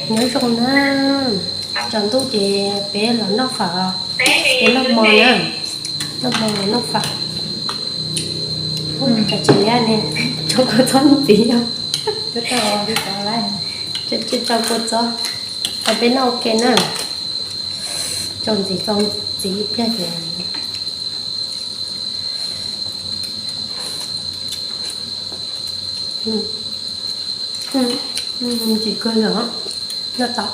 Nyob zoo na, tsaus ntuj ces peb los noj fawm, peb noj hmo na, noj hmo los noj fawm. Ub, cas tsis liab ne, rau kua txob ntxiv yog, tsis tso kua txob, ces peb noj ua ke na. Tsaus ntxiv tsaus ntxiv ib pliag ces ntsim kawg lawm, noj tau.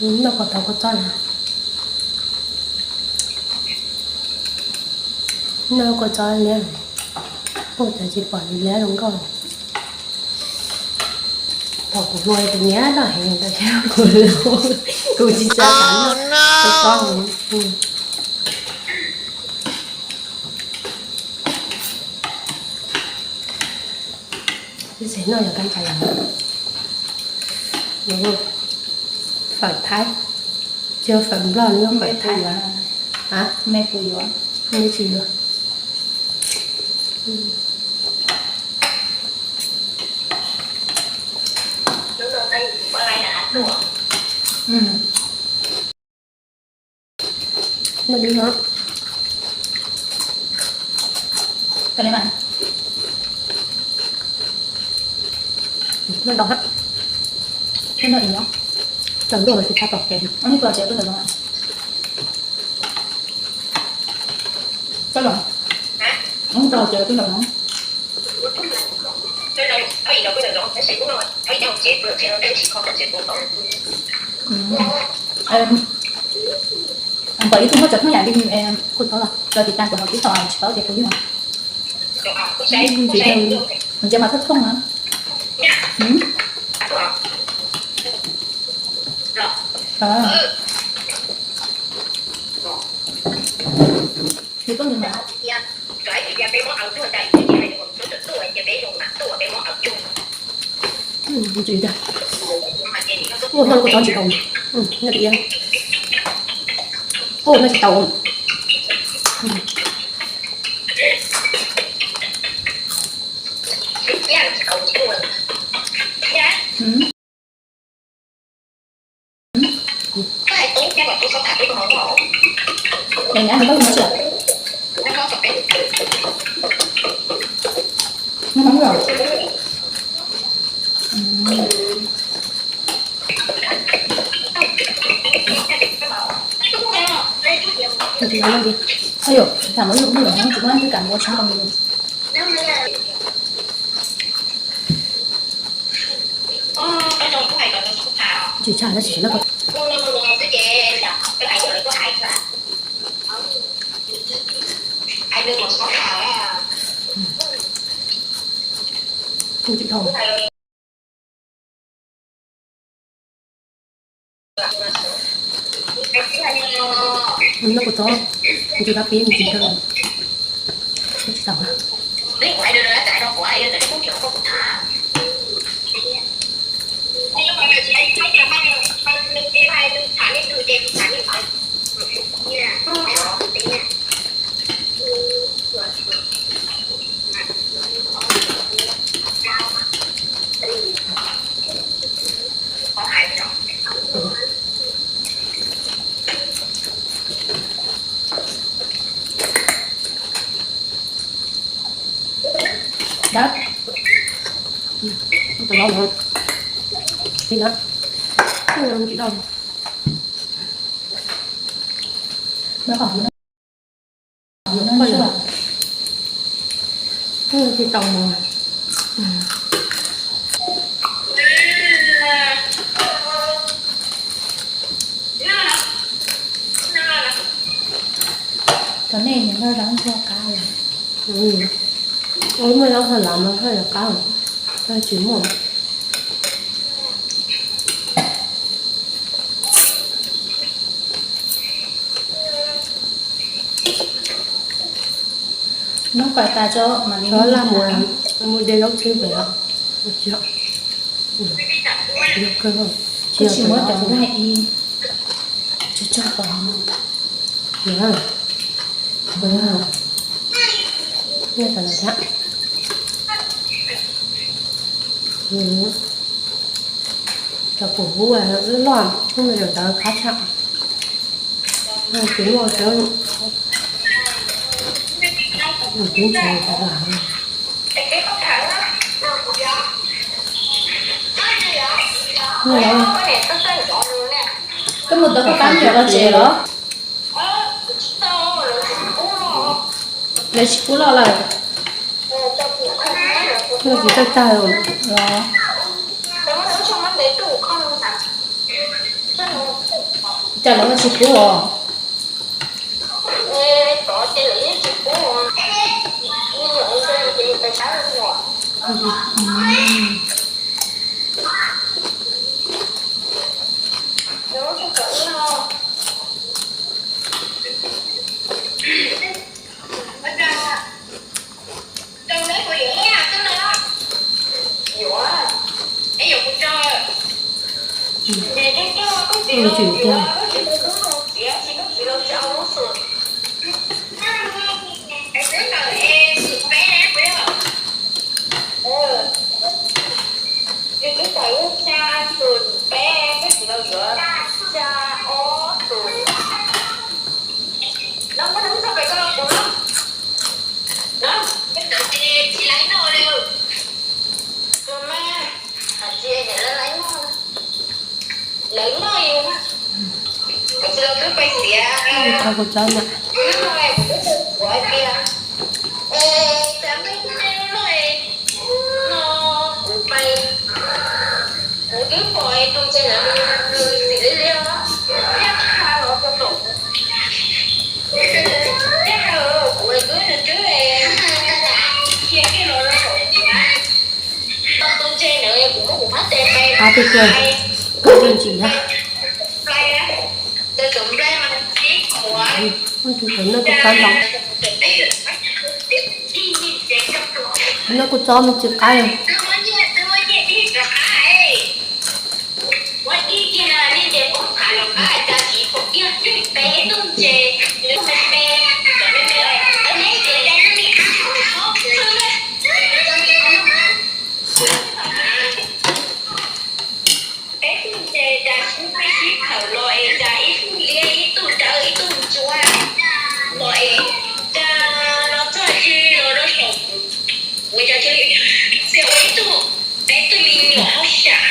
Noj kua txob, kua txob na, noj kua txob liab, ua cas tsis pom nws liab zoo nkauj. Thaum kuv hluas kuv nyiam noj heev tab sis kuv, kuv tsis xav noj kua txob. Ib txhia noj yog kab ntxhais yom, fawm Thaib, tsis yog fawm Nplog, nws yog fawm Thaib. Me kuv yuav, me tsis yuav. Noj dib no. Noj ntau hab. Noj ntau no tsis tshua tom kev. Ob tug tsev twb ntawm no. Koj los, ob tug tsev twb ntawm no. Npam ib tug muab cov thoob yam li, kuv tau los cov tis tas kuv hauv tib thaum tsis paub tias kuv yog. Ntsia mas thoob thoob na. Nws tuaj nws mas. Ntsis ntag. Ua no kuv txov tsis tau. Noj tiag. Ua no tsis tau. Ua no tsis tau. Ntsis no ntsis. Ua cas muab lub lub lawm no tsis muab twb kam ua tshab ko. Ntsis tshaj tab sis tsis noj ko. Ntsis dhau. Noj kuv txob, ntsis kab pib ntsis kawg, tsis tau. Dab. Tus no, tus no tsis tau. Tsis tau. Cov nej noj zoo ua qab li. Muaj zaub hau lav mas haj yam qab, tsis muaj. Noj pais tas tso mam li laj mus, mus de zaub txhwb pem os. Yog kawg, tsis muab cov nqaij ib tso tso tom no. Nyob tom no thiab. Cov pum hub loj loj, hnub no zaum ntawd qab tshaj. Tus muaj cov, tus ntses cov lam. Koj mus tau koj pab me nyuam los tsev los? Lawv tsis pub loj lawm. Lawv tsis txawj tag los? Cas lawv tsis pub os? Lawv noj yus, kuv tsis los twb pais tias, kuv tsis los kuv tsis los tias, es, cas mej tej lub no, no, kuv pais, kuv twb pom tus ntses ntawd nws xim li li os, thiaj qha los rau tom, thiaj qha los rau kuv es twb nws twb es, cia kiag los rau tom kuv na. Tau tus ntses ntawd kuv muab kuv phab tes pais, noj kuj txob me ntsis qab li. Peb tug ntses cas sib qab sib khawm los es cas ib tug liab ib tug dawb ib tug ntsuab los es cas los txog tig los rau saum kuv, ua cas cia li ua ib tug, peb tug me nyuam hauj sam,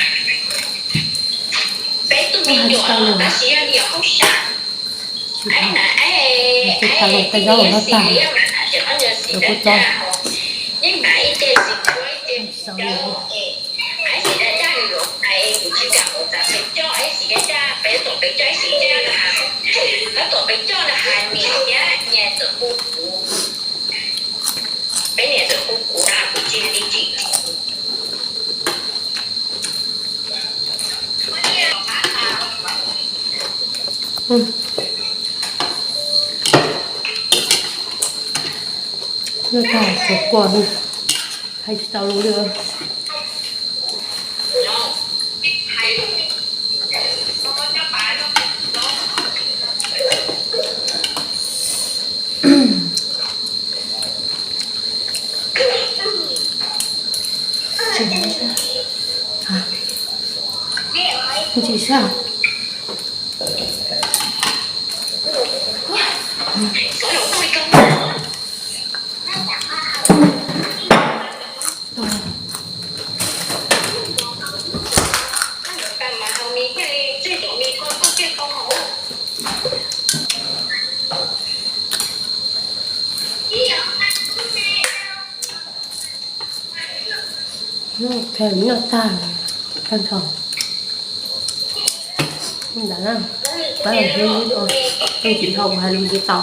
peb tug me nyuam tab sis yog me nyuam hauj sam. Ab, ab, ab, xim liab mas tab sis qhov ntawd xim daj daj, yeej mas ib ce xim tshuab ib ce xim dawb es, ab xim daj daj nws yuav hais kuv tsis kam mus txav pem coj, ab xim daj daj pem tom pem coj, ab xim daj daj no hais, peb tom pem coj no hais niam thiab niam txawm hu kuv, peb niam txawm hu kuv na kuv tsis li tsim. Noj tag tsuav kua, hais tsis tau lus li. Ntsis sab. Noj tag, tag nrho. Ntawd na, pab los hlub ib, tsis tau kuv hais lus tsis tau.